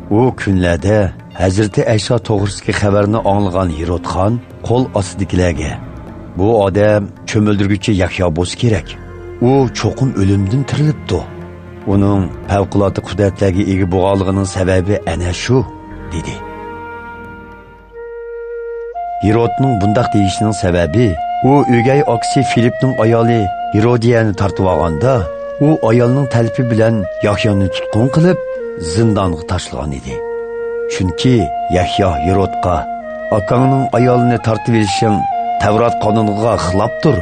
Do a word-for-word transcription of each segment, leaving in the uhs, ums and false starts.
ئۇ كۈنلەردە ھەزرىتى ئەيسا توغرىسىدىكى خەۋەرنى ئاڭلىغان ھېرود خان قول ئاستىدىكىلەرگە، «بۇ ئادەم چۆمۈلدۈرگۈچى يەھيا بولسا كېرەك. ئۇ چوقۇم ئۆلۈمدىن تىرىلىپتۇ. ئۇنىڭ پەۋقۇلئاددە قۇدرەتلەرگە ئىگە بولغانلىقىنىڭ سەۋەبى ئەنە شۇ» دېدى. ھېرودنىڭ بۇنداق دېيىشىنىڭ سەۋەبى، ئۇ ئۆگەي ئاكىسى فىلىپنىڭ ئايالى ھېرودىيەنى تارتىۋالغاندا، ئۇ ئايالنىڭ تەلىپى بىلەن يەھيانى تۇتقۇن قىلىپ، زىندانغا تاشلىغان ئىدى. چۈنكى يەھيا ھېرودقا، «ئاكاڭنىڭ ئايالىنى تارتىۋېلىشىڭ تەۋرات قانۇنىغا خىلاپتۇر»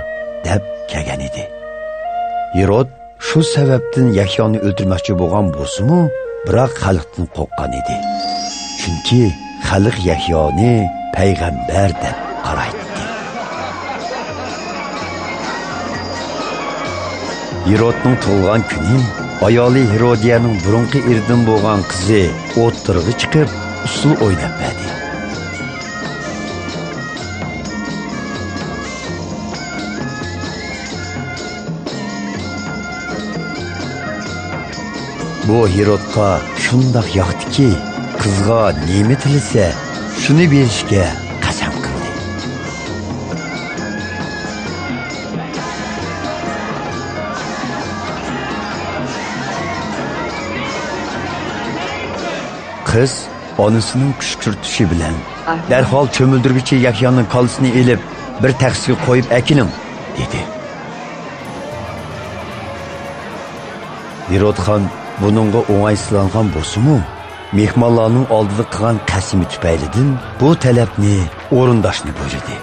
دەپ كەلگەن ئىدى. ھېرود شۇ سەۋەبتىن يەھيانى ئۆلتۈرمەكچى بولغان بولسىمۇ، بىراق خەلقتىن قورققان ئىدى. چۈنكى خەلق يەھيانى پەيغەمبەر دەپ قارايتتى. ھېرودنىڭ تۇغۇلغان كۈنى ئايالى ھېرودىيەنىڭ بۇرۇنقى ئېرىدىن بولغان قىزى ئوتتۇرىغا چىقىپ، ئۇسسۇل ئويناپ بەردى. بۇ ھېرودقا شۇنداق ياقتىكى، قىزغا نېمە تىلىسە، شۇنى بېرىشكە قەسەم قىلدى. قىز ئانىسىنىڭ قىچقىرتىشى بىلەن، «دەرھال چۆمۈلدۈرگۈچى يەھيانىڭ كاللىسىنى ئېلىپ، بىر تەخسىگە قويۇپ ئەكېلىڭ» دېدى. ھېرودخان بۇنىڭغا ئوڭايسىزلانغان بولسىمۇ، مېھمانلارنىڭ ئالدىدا قىلغان قەسىمى تۈپەيلىدىن بۇ تەلەپنى ئورۇنداشنى بۇيرۇدى.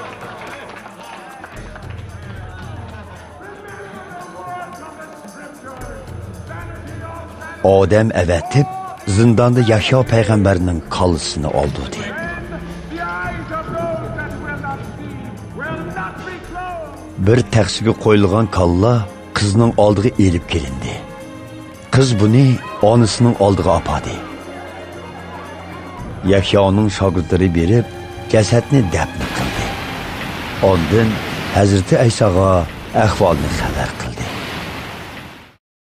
ئادەم ئەۋەتىپ، زىنداندا يەھيا پەيغەمبەرنىڭ كاللىسىنى ئالدۇردى. بىر تەخسىگە قويۇلغان كاللا قىزنىڭ ئالدىغا ئېلىپ كېلىندى. قىز بۇنى ئانىسىنىڭ ئالدىغا ئاپاردى. يەھيانىڭ شاگىرتلىرى بېرىپ، جەسەتنى دەپنە قىلدى. ئاندىن ھەزرىتى ئەيساغا ئەھۋالنى خەۋەر قىلدى.